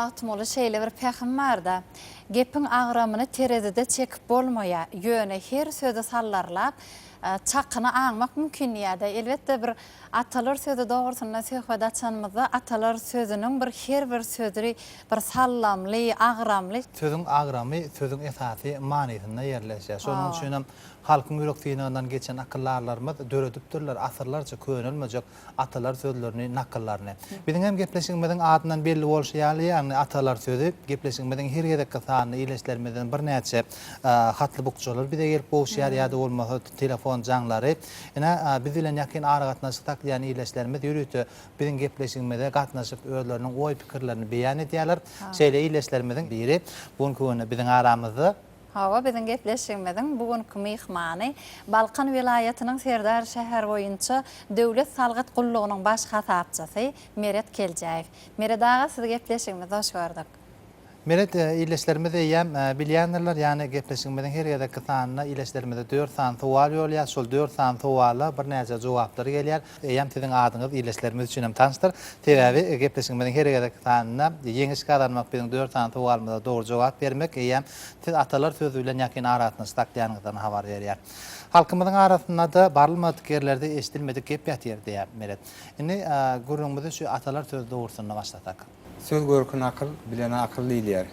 Magtymguly şeýle bir pähim bar-da, Gepiň agramyny terezide çekip bolmaýar, ýöne her sözi sallarlap, çakyny aňmak mümkin diýýär-de. Elbetde bir atalar sözi dogrusynda söhbet açanymyzda atalar sözüniň bir her bir sözi bir sallamly, agramly. Sözüň agramy sözüň esasy manysynda ýerleşýär. Şonuň üçinem halkyň ýürek synagyndan geçen akyldarlarymyz döredipdirler asyrlarça könelmejek atalar sözlerini, nakyllaryny. Biziň hem gepleşigimiziň adyndan belli bolşy ýaly, ýagny atalar sözi gepleşigimiziň her gezekki sanynda ildeşlerimizden birnäçe hatly bukjalar bize gelip gowuşýar ýa-da bolmasa telefon jaňlary. Ine, biz bilen ýakyn aragatnaşyk saklaýan ildeşlerimiz ýörite biziň gepleşigimize gatnaşyp özleriniň oý-pikirlerini beýan edýärler. Şeýle ildeşlerimiziň biri bu günki günde biziň aramyzda. Hawa, biziň gepleşigimiziň bu günki myhmany Balkan welaýatynyň Serdar şäheri boýunça Döwlet salgyt gullugynyň baş hasapçysy Meret Keljäýew. Meret aga, sizi gepleşigimizde hoş gördük. Meret, ildeşlerimiz eýýäm bilýändirler, ýagny gepleşigimiziň her gezekki sanynda ildeşlerimize dört sany sowal ýolýar, şol dört sany sowala birnäçe jogaplar gelýär. Eýýäm siziň adyňyz ildeşlerimiz üçin hem tanyşdyr. Sebäbi gepleşigimiziň her gezekki sanynda ýeňiş gazanmak, biziň dört sany sowalymyza dogry jogap bermek eýýäm siz atalar sözi bilen ýakyn aragatnaşyk saklaýanyňyzdan habar berýär. Halkymyzyň arasynda-da barylmadyk ýerlerde eşidilmedik gep ýatyr diýýär Meret. Indi gürrüňimizi şu atalar sözi dogrusynda başlasak. Söz görki nakyl, bilene akyl diýilýär.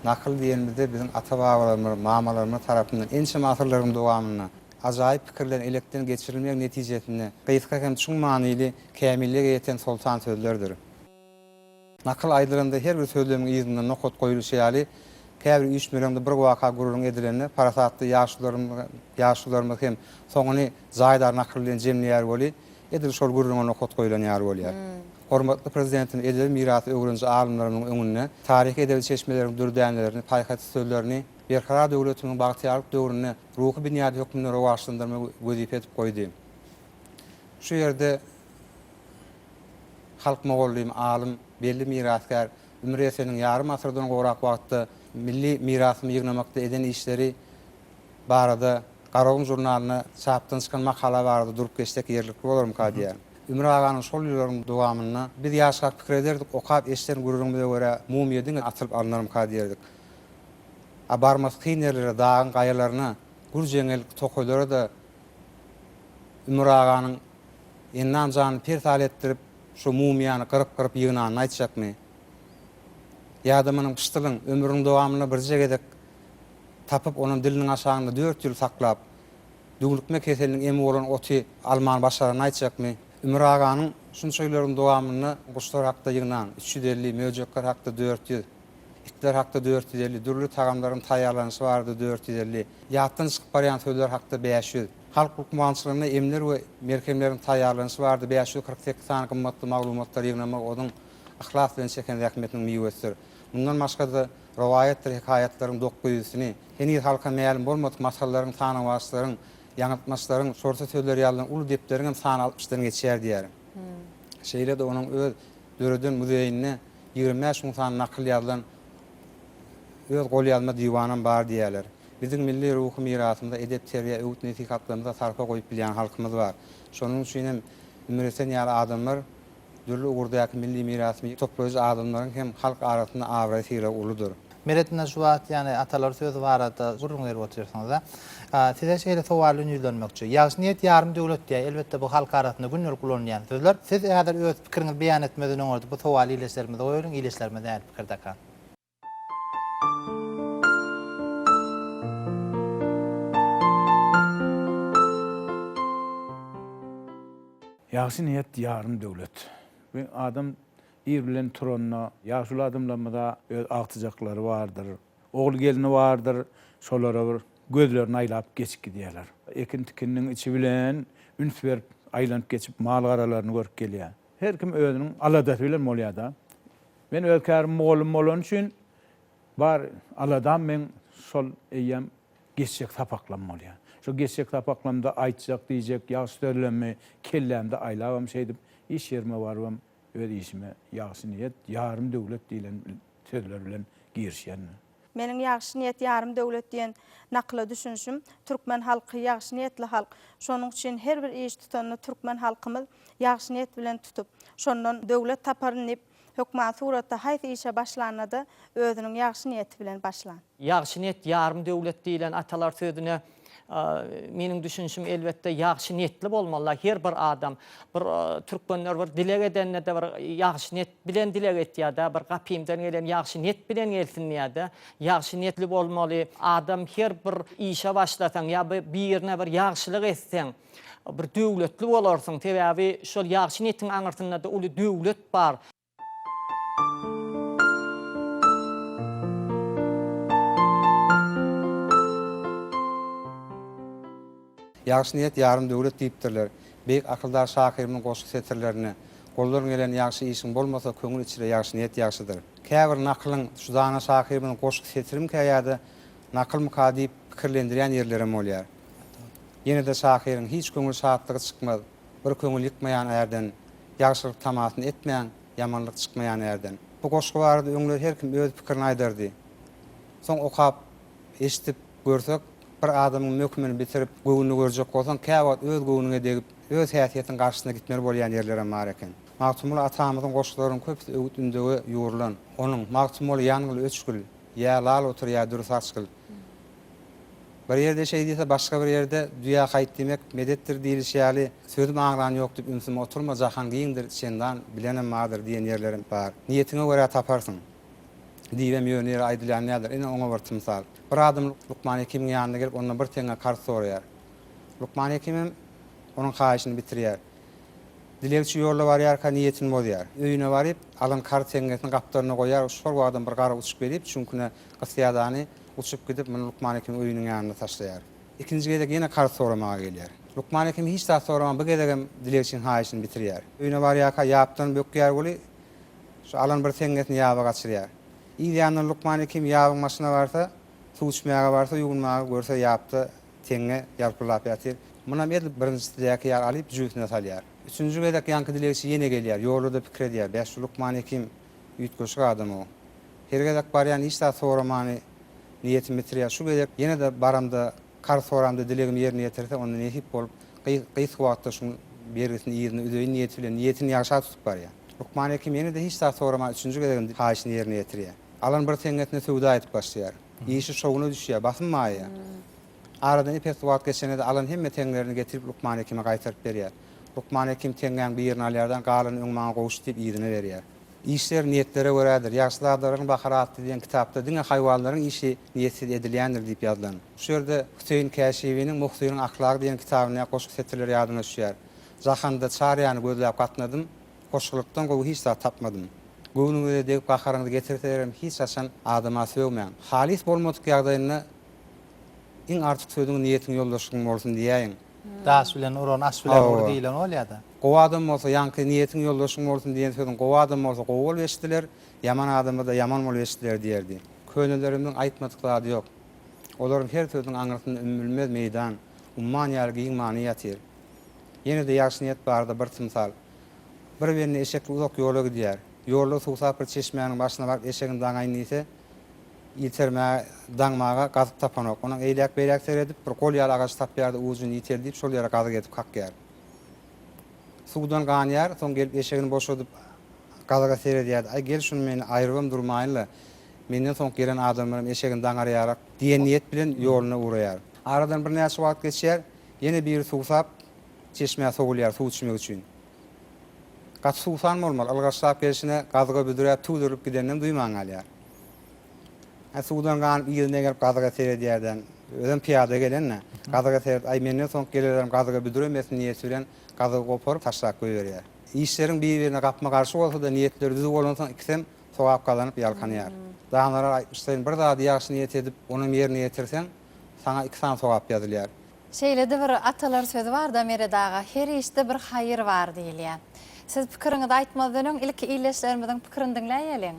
Nakyl diýenimizde biziň ata-babalarymyz, mamalarymyz tarapyndan ençeme asyrlaryň dowamynda ajaýyp pikirleriň elekden geçirilmegi netijesinde gysga hem çuň manyly kämillige ýeten soltan sözlerdir. Nakyl aýdylanda her bir sözlemiň yzynda nokat goýluşy ýaly, käbir üýşmeleňde bir waka gürrüň edilende parasatly ýaşulularymyz hem soňuny jaýdar nakyl bilen jemleýär weli, edil şol gürrüňe nokat goýlan ýaly bolýar. Hormatly Prezidentimiz edebi mirasy öwreniji alymlarymyzyň öňünde taryhy-edebi çeşmeleriň dürdänelerini, paýhasly sözlerini Berkarar döwletimiziň bagtyýarlyk döwründe ruhy binýady hökmünde rowaçlandyrmagy wezipe edip goýdy. Şu ýerde halk mugallymy, alym, belli mirasgär Ümür Eseniň ýarym asyrdan gowrak wagtda milli mirasymyzy ýygnamakda eden işleri barada Garagum žurnalynda çapdan çykan makala barada durup geçsek ýerlikli bolarmyka diýýän. Ümür aganyň şol ýyllaryň dowamynda biz ýaşkak pikir ederdik, okap eşiden gürrüňimize görä mumyýa diňe atylyp alynarmyka diýerdik. A barmasy kyn ýerlere, dagyň gaýalaryna, gür jeňňellik tokaýlara-da Ümür aganyň endam-janyny persal etdirip, şo mumyýany gyryp-gyryp ýygnanyny aýtjakmy? Ýa-da munuň pyşdylyň ömrüniň dowamynda birje gezek tapyp, onam diliniň aşagynda dört ýyl saklap, düwnükme keseliniň emi bolan oty almany başaranyny aýtjakmy? Ümür aganyň şunça ýyllaryň dowamynda guşlar hakda ýygnan 350, möjekler hakda 400, itler hakda 450, dürli tagamlaryň taýýarlanyşy barada 450, ýatdan çykyp barýan sözler hakda 500, halk lukmançylygynda emler we melhemleriň taýýarlanyşy barada 548 sany gymmatly maglumatlary ýygnamagy onuň yhlas bilen çeken zähmetiniň miwesidir. Mundan başga-da, rowaýatdyr hekaýatlaryň dokuzysini, heniz halka mälim bolmadyk matallaryň, sanawaçlaryň, ýaňyltmaçlaryň, şorta sözleri ýazylan uly depderiň hem sany altmyşdan geçýär diýýär. Şeýle-de onuň öz döreden muzeýinde 25 müň sany nakyl ýazylan öz golýazma diwanam bar diýýärler. Biziň milli ruhy mirasymyza, edep-terbiýä, öwüt-nesihatlarymyza sarpa goýup bilýän halkymyz bar. Şonuň üçin hem Ümür Esen ýaly adamlar Dürli ugurdaky milli mirasyny toplaýjy adamlaryň hem halk arasynda abraý-sylagy uludyr. Meret ine şu wagt ýany atalar sözi barada gürrüň berip otyrsyňyzda. Size şeýle sowal bilen ýüzlenmekçi. Ýagşy niýet ýarym döwlet diýýär. Elbetde bu halk arasynda gündelik ulanylýan sözler. Siz häzir öz pikiriňizi beýan etmezden öňürti bu sowaly ildeşlerimize goýalyň, ildeşlerimiz nähili pikirdeka? Ýagşy niýet ýarym döwlet. Bu adam ir bilen turanda, ýaşuly adamlarymyza öz agtyjaklary bardyr, ogul-gelni bardyr, şolara bir gözlerini aýlap geçip gidýärler. Ekin-tikininiň içi bilen üns berip aýlanyp geçip mal-garalaryny görüp gelýär. Her kim özüniň aladasy bilen bolýar-da. Men öz kärim mugallym bolany üçin bar aladam meň şol eýýäm geçjek sapaklam bolýar. Şo geçjek sapaklamda aýtjak, diýjek ýagşy sözlemmi kellämde aýlabam şeýdip iş ýerime barybam öz işime ýagşy niýet, ýarym döwlet diýlen sözler bilen girişýän. Meniň Ýagşy niýet ýarym döwlet diýen nakyla düşünişim, türkmen halky ýagşy niýetli halk. Şonuň üçin her bir iş tutanda türkmen halkymyz ýagşy niýet bilen tutup, şondan döwlet taparyn diýip, Hökman suratda haýsy işe başlanda-da özüniň ýagşy niýeti bilen başlan. Ýagşy niýet ýarym döwlet diýlen atalar sözüne meniň düşünişim elbetde ýagşy niýetli bolmalyda her bir adam. Bir türkmenler bir dileg edende-de bir ýagşy niýet bilen dileg etýär-de, bir gapymdan gelen ýagşy niýet bilen gelsin diýýär-de. Ýagşy niýetli bolmaly. Adam her bir işe başlasaň ýa birine bir ýagşylyk etseň, bir döwletli bolarsyň. Sebäbi şol ýagşy niýetiň aňyrsynda-da uly döwlet bar. Ýagşy niýet ýarym döwlet diýipdirler. Beýik akyldar şahyrymyň goşgy setirlerinde, Goldan gelen ýagşy işiň bolmasa, köňül içre ýagşy niýet ýagşydyr. Käbir nakylyň şu dana şahyrymyzyň goşgy setirimkä ýa-da nakylmyka diýip pikirlendirýän ýerlerem bolýar. Ýene-de şahyryň Hiç köňül şatlygy çykmaz, bir köňül ýykmaýan ärden, Ýagşylyk tamasyny etmäň, ýamanlyk çykmaýan ärden. Bu goşgy barada öňler her kim öz pikirini aýdardy. Soň okap, eşidip görsek, bir adamyň möhümini bitirip, göwnüni görjek bolsaň, käwagt öz göwnüňe degip, öz häsiýetiň garşysyna gitmeli bolýan ýerlerem bar eken. Magtymguly atamyzyň goşgularynyň köpüsi öwüt-ündewe ýugrulan. Onuň, Magtymguly, ýangyl, öçgül, Ýa lal otur, ýa dür saçgyl. Bir ýerde şeý diýse, başga bir ýerde Düýä haýt diýmek medetdir diýlişi ýaly, sözüm aňlan ýok diýip ümsüm oturma, jahan giňdir, çendan bilenem bardyr diýen ýerlerem bar. Niýetiňe görä taparsyň. Diýibem ýöne ýere aýdylýan däldir. Ine, oňa bir tymsal. Bir adam Lukman hekimiň ýanyna gelip, ondan bir teňňe karz soraýar. Lukman hekimem onuň haýyşyny bitirýär. Dilegçi ýolda barýarka niýetini bozýar. Öýüne baryp, alan karz teňňesini gapdalyna goýýar. Şol wagtam bir gara uçup gelip, çüňküne gysýadany uçup gidip, muny Lukman hekimiň öýüniň ýanynda taşlaýar. Ikinji gezek ýene karz soramaga gelýär. Lukman hekim hiç zat soraman bu gezegem dilegçiň haýyşyny bitirýär. Öýüne barýarka ýapdan bökýär weli, şu alan bir teňňesini ýaba gaçyrýar. Yz ýanyndan Lukman hekim ýabyň başyna barsa, suw içmäge barsa, ýuwunmaga, görse ýapda Teňňe ýalpyldap ýatyr. Munam edil birinjisidäki ýaly alyp jübüsine salýar. Üçünji gezek ýaňky dilegçi ýene gelýär. Ýolda-da pikir edýär, Bäh, şu lukman hekim üýtgeşik adam-ow. Her gezek barýan hiç zat soramany niýetimi bitirýär. Şu gezek ýene-de baramda, karz soramda dilegimi ýerine ýetirse, onda nesip bolup, gysga wagtda şuň bergisini yzyna üzeýin niýeti bilen niýetini ýagşa tutup barýar. Lukman hekim ýene-de hiç zat soraman üçünji gezegem haýyşyny ýerine ýetirýär. Alan bir teňňesine söwda edip başlaýar. Işi şowuna düşýär, basym baýaýar. Aradan ep-esli wagt geçende-de alan hemme teňňelerini getirip Lukman hekime gaýtaryp berýär. Lukman hekim teňňäň birini alýardan, galany öň maňa gowşut diýip yzyna berýär. Işler niýetlere görädir. Ýagşyzadalaryň bahary atly diýen kitapda diňe haýwanlaryň işi niýetsiz edilýändir diýip ýazylan. Şu ýerde Hüseýin Käşibiniň Muhsynyň ahlagy diýen kitabyndaky goşgy setirleri ýadyma düşýär. Jahanda çar ýany gözläp gatnadym, Hoşgylykdan gowy hiç zat tapmadym. Göwnüňize degip gaharyňyzy getirselerem hiç haçan adama sögmäň. Halys bolmadyk ýagdaýynda iň artyk sözüň niýetiň ýoldaşlygyň bolsun diýäýiň. Daş bilen uran aş bilen ur diýlen bolýada. Gowy adam bolsa ýaňky niýetiň ýoldaşyň bolsun diýen sözüň gowy adam bolsa gowy bolup eşidiler, ýaman adamada ýaman bolup eşidiler diýerdi. Könelerimiziň aýtmadyk zady ýok. Olaryň her sözüniň aňyrsynda ümmülmez meýdan, umman ýaly giň many ýatyr. Ýene-de ýagşy niýet barada bir tymsal. Bir bende eşekli uzak ýola gidýär. Ýolda suwsap bir çeşmäniň başyna baryp eşegini daňaýyn diýse, ýitermäge, daňmaga gazyk tapanok. Onuň eýläk-beýläk seredip, bir gol ýaly agaç tapýar-da, ujuny ýiteldip, şol ýere gazyk edip kakýar. Suwdan ganýar, soň gelip eşegini boşadyp, gazyga seredýär-de, Aý, gel şuny men aýrybam durmaýyn-la, menden soňky gelen adamlaram eşegini daňar ýarak diýen niýet bilen ýoluna ugraýar. Aradan birnäçe wagt geçýär, ýene biri suwsap, Çeşmä sowulýar suw içmek üçin. Gaty suwsan bolmaly, ylgaşlap gelşine gazyga büdräp tüwdürilip gideninem duýman galýar. Hä, suwdan ganyp yzyna gelip gazyga seredýärden, özem pyýada gelen-dä, gazyga seredip, aý menden soňky gelenlerem gazyga büdremesin niýeti bilen gazygy goparyp taşlap goýberýär. Işleriň bir-birine gapma-garşy bolsa-da niýetleri düzüw bolansoň ikisem sogap gazanyp ýalkanýar. Danalar aýtmyşlaýyn, bir zady ýagşy niýet edip, onam ýerine ýetirseň, saňa iki sany sogap ýazylýar. Şeýle-de bir atalar sözi bar-da Meret aga, her işde bir haýyr bar diýilýär. Siz pikiriňizi aýtmazdan öň ilki ildeşlerimiziň pikirini diňläýeliň.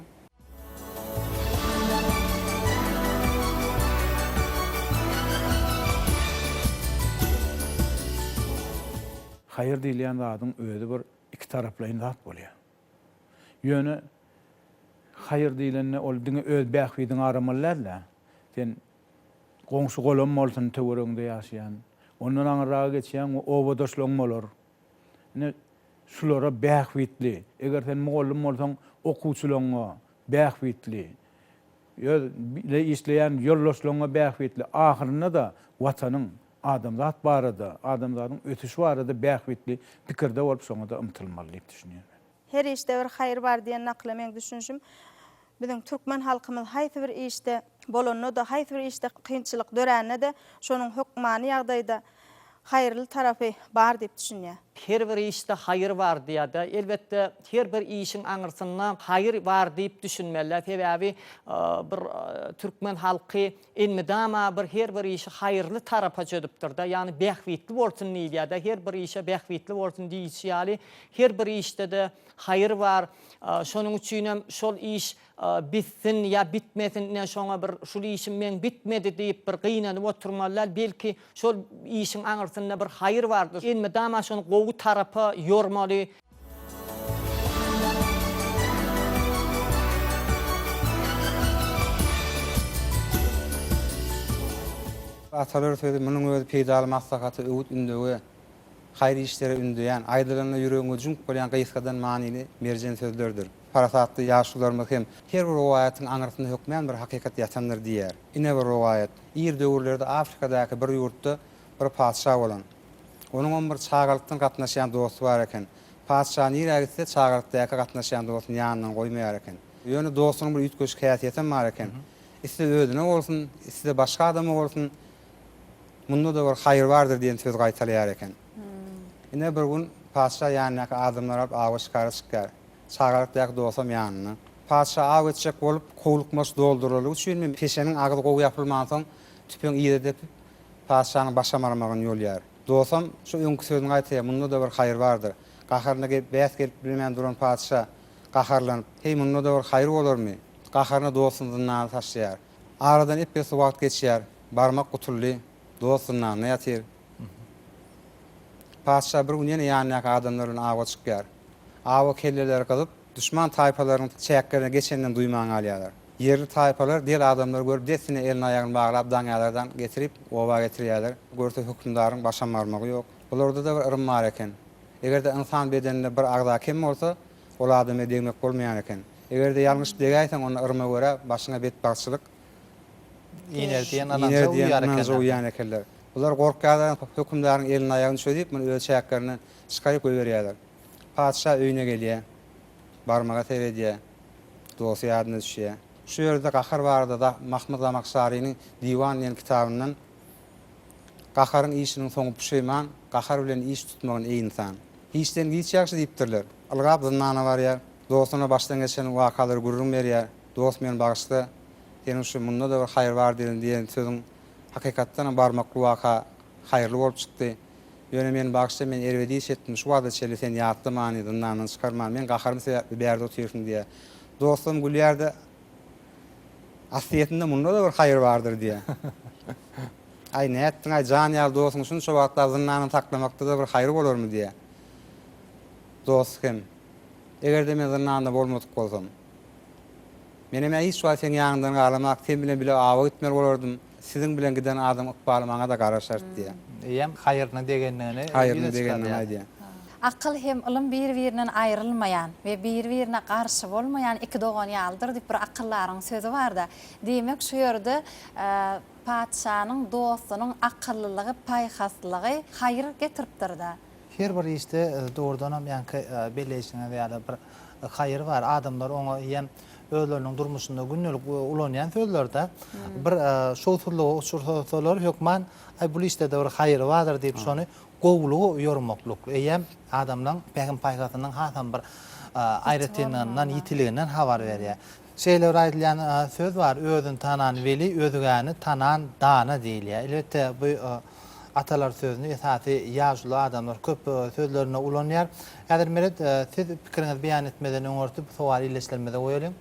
Haýyr diýilýän zadyň özi bir ikitaraplaýyn zat bolýar. Ýöne haýyr diýlende ol diňe öz bähbidiňi aramaly däl-de, sen Goňşy-golam bolsun töweregiňde ýaşaýan. Ondan aňyrraga geçýäň we obadaşlaryň bolar. Ine, şulara bähbitli, eger sen mugallym bolsaň okuwçylaryňa bähbitli, öz bile işleýän ýoldaşlaryňa bähbitli, ahyrynda-da Watanyň, adamzat barada, adamzadyň ösüşi barada bähbitli pikirde bolup şoňa-da ymtylmaly diýip düşünýän men. Her işde bir haýyr bar diýen nakyla meň düşünişim, biziň türkmen halkymyz haýsy bir işde bolanda-da, haýsy bir işde kynçylyk dörände-de şonuň hökmany ýagdaýda haýyrly tarapy bar diýip düşünýär. Her bir işde haýyr bar diýýär-de. Elbetde, her bir işiň aňyrsynda haýyr bar diýip düşünmeli. Sebäbi bir türkmen halky elmydama bir her bir işi haýyrly tarapa çözüpdir-de, ýagny bähbitli bolsun diýilýär-de, her bir işe bähbitli bolsun diýilişi ýaly, her bir işde-de haýyr bar. Şonuň üçinem şol iş bitsin ýa bitmesin, ine şoňa bir şul işim meň bitmedi diýip bir gynanyp oturmaly däl, belki şol işiň aňyrsynda bir haýyr bardyr. Elmydama şony gowy tarapa ýormaly. Atalar sözi munuň özi peýdaly maslahata, öwüt-ündewe, haýyr işlere ündeýän, aýdylanda ýüregiňe jüňk bolýan gysgadan manyly merjen sözlerdir. Parasatly ýaşulularymyz hem her bir rowaýatyň aňyrsynda hökmän bir hakykat ýatandyr diýýär. Ine bir rowaýat. Ir döwürlerde Afrikadaky bir ýurtda bir patyşa bolan. Onuňam bir çagalykdan gatnaşýan dosty bar eken. Patyşa nirä gitse, çagalykdaky gatnaşýan dostuny ýanyndan goýmaýar eken. Ýöne dostunyň bir üýtgeşik häsiýetem bar eken. Isle özüne bolsun, isle başga adama bolsun, Munda-da bir haýyr bardyr diýen sözi gaýtalaýar eken. Ine bir gün patyşa ýanyndaky adamlary alyp awa şikara çykýar. Çagalykdaky dostam ýanynda. Patyşa aw etjek bolup, howlukmaç doldurarlygy üçinmi, peşeniň agyzy gowy ýapylmansoň, tüpeň yza depip, patyşanyň başam barmagyny ýolýar. Dostam şu öňki sözüni gaýtaýar, Munda-da bir haýyr bardyr. Gaharyna bäs gelip bilmän duran patyşa gaharlanyp, Heý, munda-da bir haýyr bolarmy? Gaharyna dostuny zyndana taşlaýar. Aradan ep-esli wagt geçýär. Barmak gutuldy. Dost zyndanda ýatyr. Patyşa bir gün ýene ýanyndaky adamlar bilen awa çykýar. Awa kelleleri gyzyp, duşman taýpalarynyň çäklerine geçeninem duýman galýarlar. Ýerli taýpalar del adamlary görüp dessine elini-aýagyny baglap daňýarlardan getirip, oba getirýärler. Görse hökümdaryň başam barmagy ýok. Bularda-da bir yrym bar eken. Eger-de ynsan bedeninde bir agza kem bolsa, ol adama degmek bolmaýan eken. Eger-de ýalňyşyp degäýseň, onda yryma görä başyňa betbagtçylyk iner diýen ynanja uýýar ekenler. Uýýan ekenler. Bular gorkýarlar, hökümdaryň elini-aýagyny çözüp, muny öz çäklerinden çykaryp goýberýärler. Patyşa öýüne gelýär. Barmaga seredýär. Dosty ýadyna düşýär. Şu ýerde gahar barada Mahmyt Zamahşarynyň Diwan diýen kitabyndan Gaharyň işiniň soňy puşeýman, gahar bilen iş tutmagyn eý ynsan. Hiçden giç ýagşy diýipdirler. Ylgap zyndana barýar. Dostuna başdan geçen wakalary gürrüň berýär. Dost meni bagyşla, seniň şu munda-da bir haýyr bar diýen diýen sözüň hakykatdanam barmakly waka haýyrly bolup çykdy. Ýöne meni bagyşla men erbet iş etdim, şu wagta çenli seni ýatlamany, zyndandan çykarman, men gaharym sebäpli bärde otyrsyň diýýär. Dostam gülýär-de, Aslyýetinde munda-da bir haýyr bardyr diýýär. Aý nätdiň-aý, jan ýaly dostuňy şunça wagtlap zyndanda saklamakda-da bir haýyr bolarmy diýýär. Dosty hem, Eger-de men zyndanda bolmadyk bolsam, menem-ä hiç wagt seň ýanyňdan galamak, sen bilen bile awa gitmeli bolardym. Siziň bilen giden adamyň ykbaly maňa-da garaşardy diýýär. Eýýäm haýryna degendigini Haýryna degendigini aýdýar. Akyl hem ylym bir-birinden aýrylmaýan we bir-birine garşy bolmaýan iki dogan ýalydyr diýip bir akyldaryň sözi bar-da. Diýmek, şu ýerde patyşanyň dostunyň akyllylygy, paýhaslygy haýyr getiripdir-de. Her bir işde dogrudanam ýaňky belleýşiňiz ýaly bir haýyr bar. Adamlar oňa hem özleriniň durmuşynda gündelik ulanýan sözlerde bir şowsuzlyga uçursalar hökman aý bul işde-de bir haýyr bardyr diýip şony gowulyga ýormaklyk eýýäm adamlaň pähim-paýhasynyň hasam bir aýratynlygyndan, ýitiliginden habar berýär. Şeýle bir aýdylýan söz bar, Özüni tanan weli, özgäni tanan dana diýilýär. Elbetde, bu atalar sözüni esasy ýaşuly adamlar köp sözlerinde ulanýar. Häzir Meret, siz pikiriňizi beýan etmeden öňürti bu sowaly ildeşlerimize goýalyň.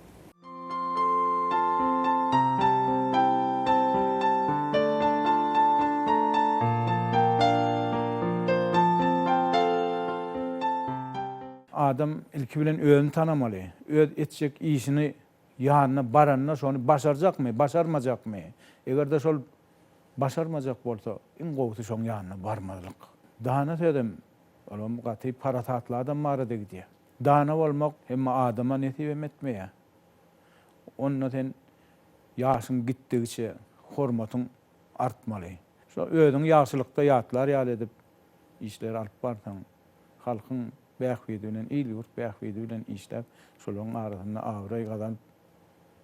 Adam ilki bilen özüni tanamaly. Öz etjek işini ýanyna baranda şony başarjakmy, başarmajakmy? Eger-de şol başarmajak bolsa, iň gowusy şoň ýanyna barmazlyk. Dana sözem. Olam gaty parasatly adam barada gidýär. Dana bolmak hemme adama nesibem etmeýär. Onda sen ýaşyň gitdigiçe hormatyň artmaly. Şo özüňi ýagşylykda ýatlar ýaly edip işleri alyp barsaň, halkyň bähbidi bilen, il-ýurt bähbidi bilen işläp, şolaryň arasynda abraý gazanyp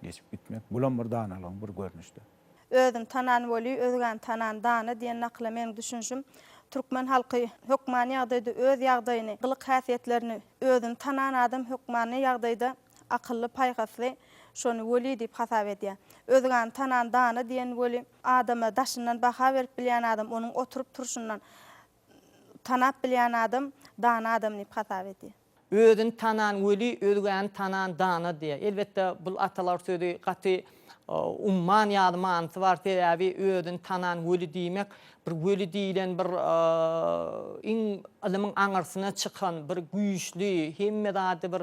geçip gitmek, bulam bir danalygyň bir görnüşidir. Özüni tanan weli, özgäni tanan dana diýen nakyla meniň düşünişim, türkmen halky hökmany ýagdaýda öz ýagdaýyny, gylyk-häsiýetlerini özüni tanan adam hökmany ýagdaýda akylly, paýhasly, şony weli diýip hasap edýär. Özgäni tanan dana diýen weli, adama daşyndan baha berip bilýän adam, onuň oturyp-turşundan tanap bilýän adam dana adam diýip hasap edýär. Özüni tanan weli, özgäni tanan dana diýýär. Elbetde, bul atalar sözi gaty umman ýaly manysy bar. Sebäbi özüni tanan weli diýmek, bir weli diýlen bir iň ylymyň aňyrsyna çykan, bir güýçli, hemme zady bir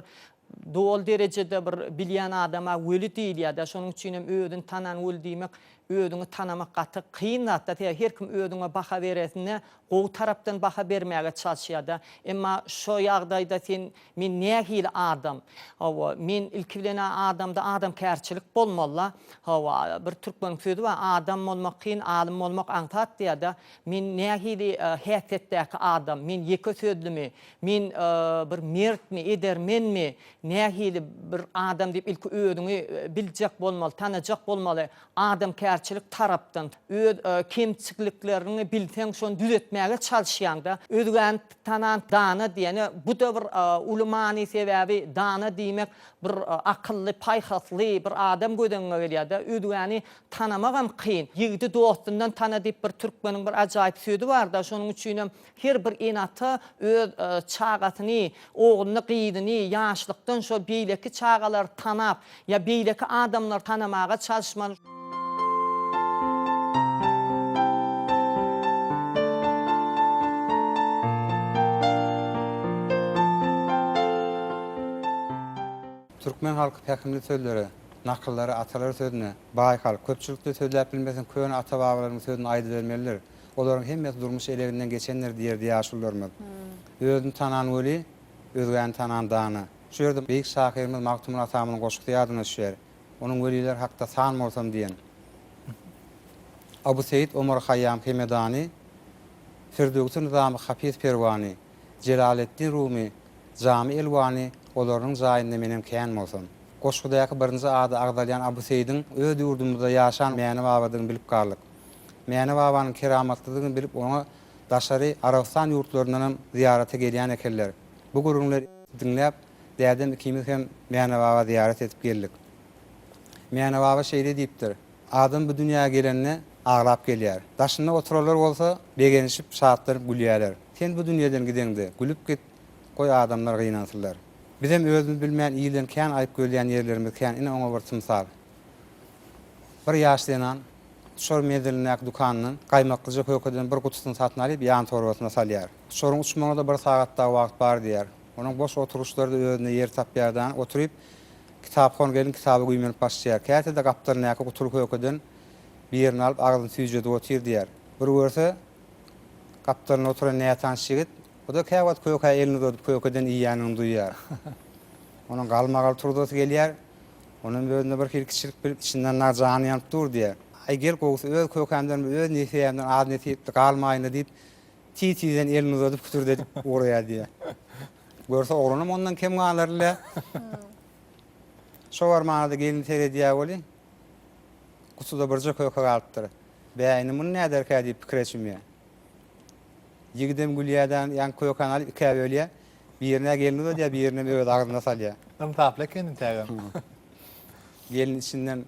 doly derejede bir bilýän adama weli diýilýär-de. Şonuň üçin hem özüni tanan weli diýmek, özüňi tanamak gaty kyn zat-da. Sebäbi her kim özüňe baha beresinde gowy tarapdan baha bermäge çalyşýar-da. Emma şo ýagdaýda sen, men nähili adam? Hawa, men ilki bilen-ä adamda adamkärçilik bolmaly-la. Hawa, bir türkmeniň sözi bar, adam bolmak kyn, alym bolmak aňsat diýýär-de. Men nähili häsiýetdäki adam? Men ýeke sözlümi? Men bir mertmi, edermenmi? Nähili bir adam diýip ilki özüňi biljek bolmaly, tanajak bolmaly. Adamkärçilik tarapdan öz kemçilikleriňi bilseň şony düzetmäge çalyşýaňda özgäni tanan dana diýene bu-da bir uly many sebäbi dana diýmek bir akylly paýhasly bir adam göz öňüňe gelýärde özgäni tanamagam kyn ýigidi dostundan tana diýip bir türkmeniň bir ajaýyp sözi barda şonuň üçinem Her bir ene-ata öz çagasyny, ogluny, gyzyny ýaşlykdan şol beýleki çagalary tanap, ýa beýleki adamlary tanamaga çalyşmaly. Türkmen halky pähimli sözlere, nakyllara, atalar sözüne baý halk. Köpçülikde sözläp bilmeseň köne ata-babalaryň sözüni aýdybermelidir. Olaryň hemmesi durmuş eleginden geçendir diýerdi ýaşulularymyz. Özüni tanan weli, özgäni tanan dana. Şu ýerde beýik şahyrymyz Magtymguly atamyzyň goşgusy ýadyňa düşýär. Onuň Weliler hakda san bolsam diýen. Abu Seýit Omar Haýýam Hemedany, Firdöwsi Nyzamy Hafiz Perwany, Jelaleddin Rumy, Jamy Elwany olarynyň jaýynda menem kän bolsam. Goşgudaky birinji ady agzalýan Abu Seýidiň öz ýurdumyzda ýaşan Mäne babadygyny bilip galdyk. Mäne babanyň keramatlydygyny bilip oňa daşary Arabystan ýurtlaryndanam zyýarata gelýän ekenler. Bu gürrüňleri diňläp, dädem ikimiz hem Mäne baba zyýarat edip geldik. Mäne baba şeýle diýipdir, Adam bu dünýä gelende aglap gelýär. Daşynda oturanlar bolsa begenişip, şatlanyp gülýärler. Sen bu dünýeden gideňde gülüp git, goý adamlar gynansynlar. Bizem özümiz bilmän ilden kän aýyp gözleýän ýerlerimiz kän, ine oňa bir tymsal. Bir ýaş zenan uçar menzilindäki dükandan gaýmaklyja kökeden bir gutusyny satyn alyp, ýan torbasyna salýar. Uçaryň uçmagyna-da bir sagat dagy wagt bar diýýär. Onuň boş oturyşlary-da özüne ýer tapýar-da, oturyp, kitaphon gelin kitaba güýmenip başlaýar. Käte-de gapdalyndaky gutuly kökeden birini alyp, agzyny süýjedip otyr diýýär. Bir görse, gapdalynda oturan nätanyş ýigit, o-da käwagt kökä elini uzadyp kökeden iýýänini duýýar. Onuň galmagal turzasy gelýär. Onam özünde bir hili kiçilik bilip, içinden nar jany ýanyp dur diýýär. Aý, gel gowusy, öz kökämden we öz nesibämden az nesipli galmaýyn-da diýip, tiz-tizden elini uzadyp kütürdedip ugraýar diýýär. Görse, oglanam ondan kem galarly-dä. Şo barmana-da gelin seredýär welin, gutuda birje köke galypdyr. Bä, indi muny näderkä diýip pikire çümýär. Ýigidem gülýär-de, ýaňky kökäni alyp ikä bölýär. Birine gelin uzadýar, birinem öz agzyna salýar. Ynsaply eken intägem. Gelin içinden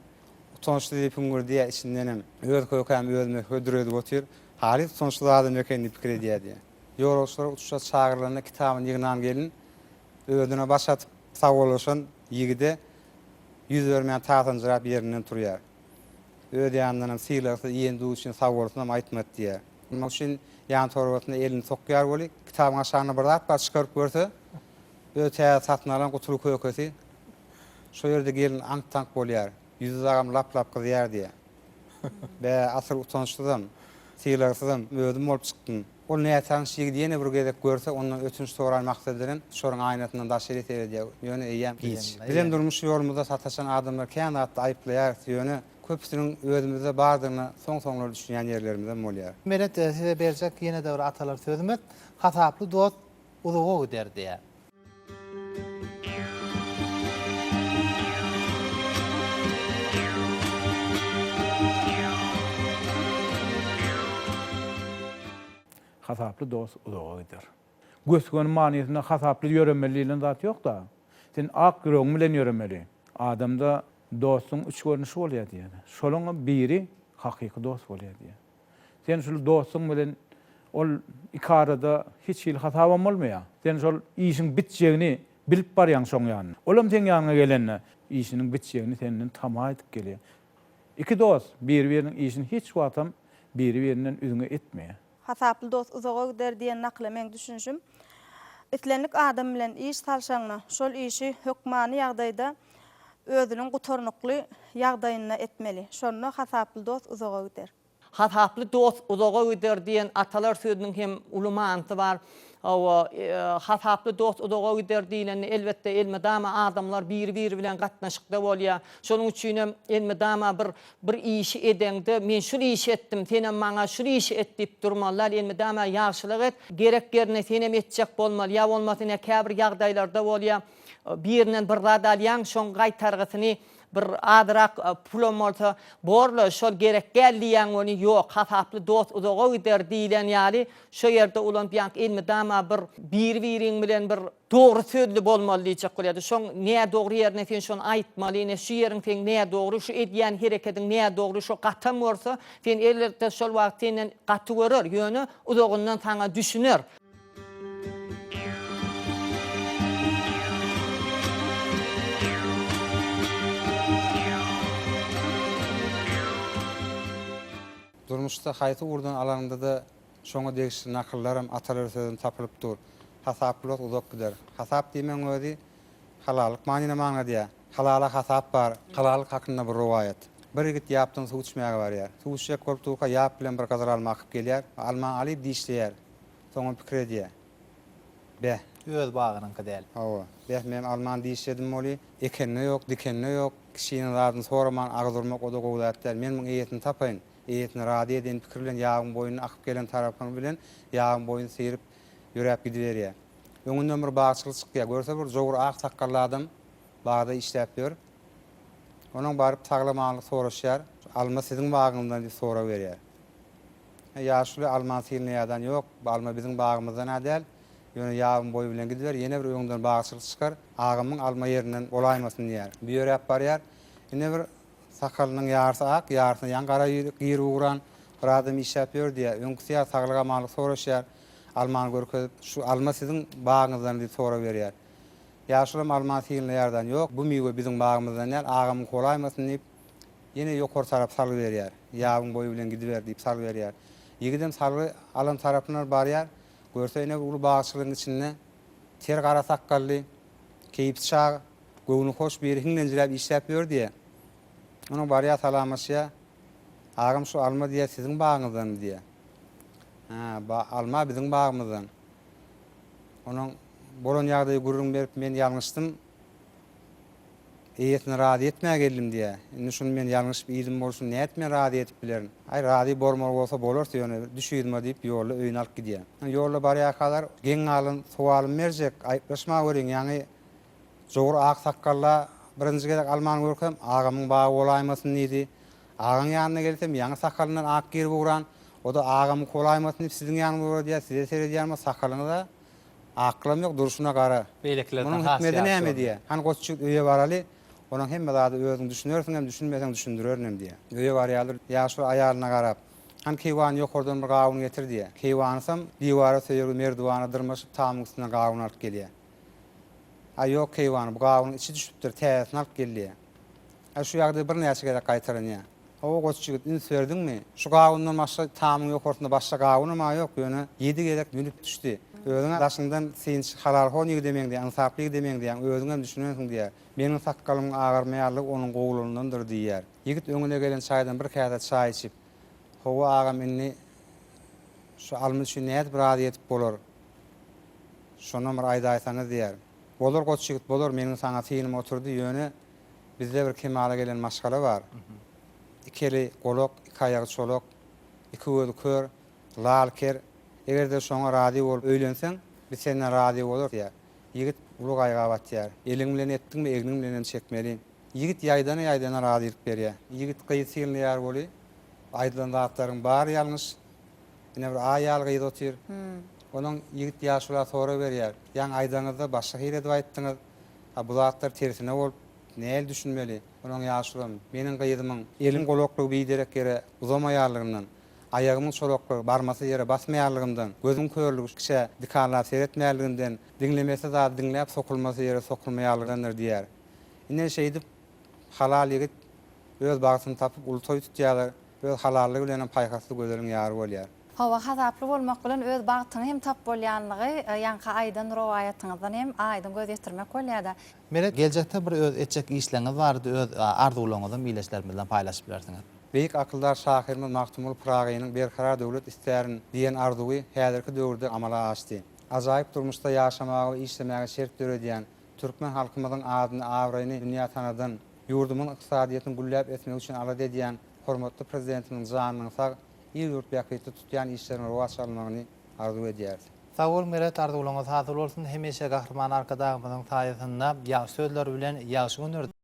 utançly diýip hüňňürdýär, içindenem öz kökämi özüme hödür edip otyr. Halys utançsyz adam eken diýip pikir edýär diýýär. Ýolagçylar uçuşa çagyrylanda kitabyny ýygnan gelin özüne baş atyp sagbollaşan ýigide ýüz bermän tasanjyrap ýerinden turýar. Öz ýanyndanam sylagsyz iýen duzy üçin sagbolsunam aýtmady diýýär. Munuň üçin ýan torbasyna elini sokýar weli, kitabyň aşagynda bir zat bar, çykaryp görse, öz täze satyn alan gutuly kökesi. Şo ýerde gelin aňk-taňk bolýar. Ýüzi dagam lap-lap gyzýar diýýär. Bä, asyl utançsyzam, sylagsyzam özüm bolup çykdym. Ol nätanyş ýigidi ýene bir gezek görse, ondan ötünç soran maksat bilen uçaryň aýnasyndan daşary seredýär. Ýöne eýýäm giç. Bizem durmuş ýolumyzda sataşan adamlary kän zatda aýyplaýarys, ýöne köpüsiniň özümizde bardygyna soň-soňlar düşünýän ýerlerimizem bolýar. Meret, size berjek ýene-de bir atalar sözümiz, Hasaply dost uzaga gider diýýär. Hasaply dost uzaga gider. Gös-göni manysynda hasaply ýöremeli diýlen zat ýok-da. Sen ak ýüregiň bilen ýöremeli. Adamda dostuň üç görnüşi bolýar diýýär. Şolaňam biri hakyky dost bolýar diýýär. Sen şul dostuň bilen ol ikarada hiç hili hasabam bolmaýar. Sen şol işiň bitjegini bilip barýaň şoň ýanyna. Olam seň ýanyňa gelende işiniň bitjegini senden tama edip gelýär. Iki dost biri-biriniň işini hiç wagtam biri-birinden üzňe etmeýär. Hasaply dost uzaga gider diýen nakyla meň düşünişim, islendik adam bilen iş salşaňda, şol işi hökmany ýagdaýda özüniň gutarnykly ýagdaýynda etmeli. Şonda hasaply dost uzaga gider. Hasaply dost uzaga gider diýen atalar sözüniň hem uly manysy bar. Hawa, hasaply dost uzaga gider diýlende, elbetde, elmydama adamlar biri-biri bilen gatnaşykda bolýar. Şonuň üçinem elmydama bir bir işi edeňde, men şul işi etdim, senem maňa şul işi et diýip durmaly däl, elmydama ýagşylyk et, gerek ýerinde senem etjek bolmaly, ýa bolmasa ine käbir ýagdaýlarda bolýar, Birinden bir zat alýaň, şoň gaýtargysyny bir azyrak pulam bolsa, borla, şol gerek däl diýýäň ony, ýok, hasaply dost uzaga gider diýlen ýaly, şo ýerde ulanyp ýaňky elmydama bir biri-biriň bilen bir dogry sözli bolmaly diýjek bolýar-da, şoň nädogry ýerine sen şony aýtmaly, ine şu ýeriň seň nädogry, şu edýän herekediň nädogry, şo gatam bolsa, sen elbetde şol wagt senden gaty görer, ýöne uzagyndan saňa düşüner. Durmuşda haýsy ugurdan alanyňda-da şoňa degişli nakyllaram, atalar sözem tapylyp dur. Hasaplylyk uzak gider. Hasap diýmegiň özi halallyk manynam aňladýar. Halala hasap bar. Halallyk hakynda bir rowaýat. Bir ýigit ýapdan suw içmäge barýar. Suw içjek bolup durka ýap bilen bir gyzyl alma akyp gelýär. Almany alyp dişleýär. Soňam pikir edýär. Beh. Öz bagynyňky däl. Hawa. Beh, men almany dişledim weli, ekende ýok, dikende ýok. Kişiniň zadyny soraman agyz urmak o-da gowy zat däl. Men muň eýesini tapaýyn. Eýesini razy edeýin pikiri bilen ýabyň boýunda akyp gelen tarapyny bilen ýabyň boýuny syryp, ýöräp gidiberýär. Öňünden bir bagçyly çykýar. Görse bir jowur ak sakgally adam bagda işläp ýör. Onuň baryp sagly-amanlyk soraşýar. Alma siziň bagyňyzdan diýip sorag berýär. Ýaşuly almany synlaýardan ýok, bu alma biziň bagymyzdan-a däl, ýöne ýabyň boýy bilen gidiber, ýene bir öňden bagçylyk çykar, agamyň alma ýerinden bolaýmasyn diýýär. Bu ýöräp barýar. Ine bir sakalynyň ýarysy ak, ýarysyna ýaňy gara girip ugran bir adam işläp ýör diýýär. Öňküsi ýaly saglyk-amanlyk soraşýar. Almany görkezip, Şu alma siziň bagyňyzdanmy diýip sorag berýär. Ýaşulam almany synlaýardan ýok, bu miwe biziň bagymyzdan däl, agamyňky bolaýmasyn diýip, Ýene ýokary tarap salgy berýär. Ýabyň boýy bilen gidiber diýip salgy berýär. Ýigidem salgy alan tarapyna barýar. Görse ene bir uly bagçylygyň içinde ter gara sakgally, keýpi çag, göwni hoş biri hiňlenjiräp işläp ýör diýýär. Onuň barýar salamlaşýar. Agam şu alma diýýär siziň bagyňyzdanmy diýýär. Hä, ba, alma biziň bagymyzdan. Onuň bolan ýagdaýy gürrüň berip men ýalňyşdym. Eýesini razy etmäge geldim diýýär. Indi şuny men ýalňyşyp iýdim bolsun, nädip men razy edip bilerin? Aý, razy bormaly bolsa bolarys, ýöne düş yzyma diýip, ýolda öýüne alyp gidýär. Ýolda barýarkalar geň galan sowalymy berjek, aýyplaşma görüň, ýaňy jowur ak sakgalla birinji gezek almany görkem, agamyň bagy bolaýmasyn diýdi. Agaň ýanyna gelsem, ýaňy sakalyndan ak girip ugran, o-da agamyňky bolaýmasyn diýip siziň ýanyňyza uradýar, size seredýän bolsa sakalyňyz-a Akylam ýok, durşuna gara. Beýlekilerden Munuň has hikmedi ýagşy näme boldy. diýýär. Hany goç ýigit öýe baraly, onuň hemme zady özüň düşünersiňem, düşünmeseň düşündirerinem diýýär. Öýe barýarlar, ýaşuly aýalyna garap, Hany keýwany ýokardan bir gawun getir diýýär. Keýwanysam diwara söýegi merdiwana dyrmaşyp tamyň üstünden gawun alyp gelýär. Aý ýok keýwany, bu gawunyň içi düşüpdir, täzesini alyp gel diýýär. Aý şu ýagdaý birnäçe gezek gaýtalanýar. Hawa, goç ýigit, üns berdiňmi? Şu gawundan başga tamyň ýokarsynda başga gawunam-a ýok, ýöne ýedi gezek münüp düşdi. Özüň-ä daşyňdan synçy halalhon ýigide meňzeýäň, ynsaply ýigide meňzeýäň, özüňem düşünensiň diýýär. Meniň sakgalymyň agarmaýanlygy onuň gowulygyndandyr diýýär. Ýigit öňüne gelen çaýdan bir käse çaý içip, Hawa, agam, indi. Şu alma üçin nädip razy edip bolar? Şonam bir aýdaýsaňyz diýýär. Bolar goç ýigit, bolar, meniň saňa synym oturdy, ýöne bizde bir kemala gelen maşgala bar. Iki eli golak, iki aýagy çolak, iki gözi kör, lal ker. Eger-de şoňa razy bolup öýlenseň, biz senden razy bolarys diýýär. Ýigit uly gaýga batýar. Eliň bilen etdiňmi, egniň bilenem çekmeli. Ýigit ýaýdana-ýaýdana razylyk berýär. Ýigit gyzy synlaýar weli, aýdylan zatlaryň bary ýalňyş. Ine bir aý ýaly gyz otyr. Onuň ýigit ýaşula sorag berýär. Ýaňy aýdaňyzda başga hili edip aýtdyňyz. A bu zatlar tersine bolup, nähili düşünmeli? Onuň ýaşulam, Meniň gyzymyň eliň golaklygy biderek ýere uzamaýarlygyndan, aýagymyň çolaklygy barmasy ýere basmaýarlygymdan, gözümiň körlügi kişä dikanlap seretmänligimden, diňlemesi zady diňläp sokulmasy ýere sokulmaýarlygyndandyr diýýär. Ine şeýdip, halal ýigit öz bagtyny tapyp uly toý tutýarlar. Öz halallygy bilenem paýhasly gözeliň ýary bolýar. Hawa, hasaply bolmak bilen öz bagtyňy hem tap bolýanlygy ýaňky aýdan rowaýatyňyzdan hem aýdyň göz ýetirmek bolýar-da. Meret, geljekde bir öz etjek işleňiz bardy, öz arzuwlaryňyzam ildeşlerimiz bilen paýlaşyp bilersiňiz. Beýik akyldar şahyrymyz Magtymguly Pyragynyň Berkarar döwlet istärin diýen arzuwy häzirki döwürde amala aşdy. Ajaýyp durmuşda ýaşamaga we işlemäge şert döredýän, türkmen halkymyzyň adyny, abraýyny dünýä tanadan, Ýurdumyzyň ykdysadyýetiniň gülläp ösmegi üçin alada edýän hormatly Prezidentimiziň janynyň sag, il-ýurt bähbitli tutýan işleriniň rowaç almagyny arzuw edýäris. Sag boluň Meret arzuwlaryňyz hasyl bolsun hemişe Gahryman Arkadagymyzyň saýasynda ýagşy sözler bilen ýagşy günler.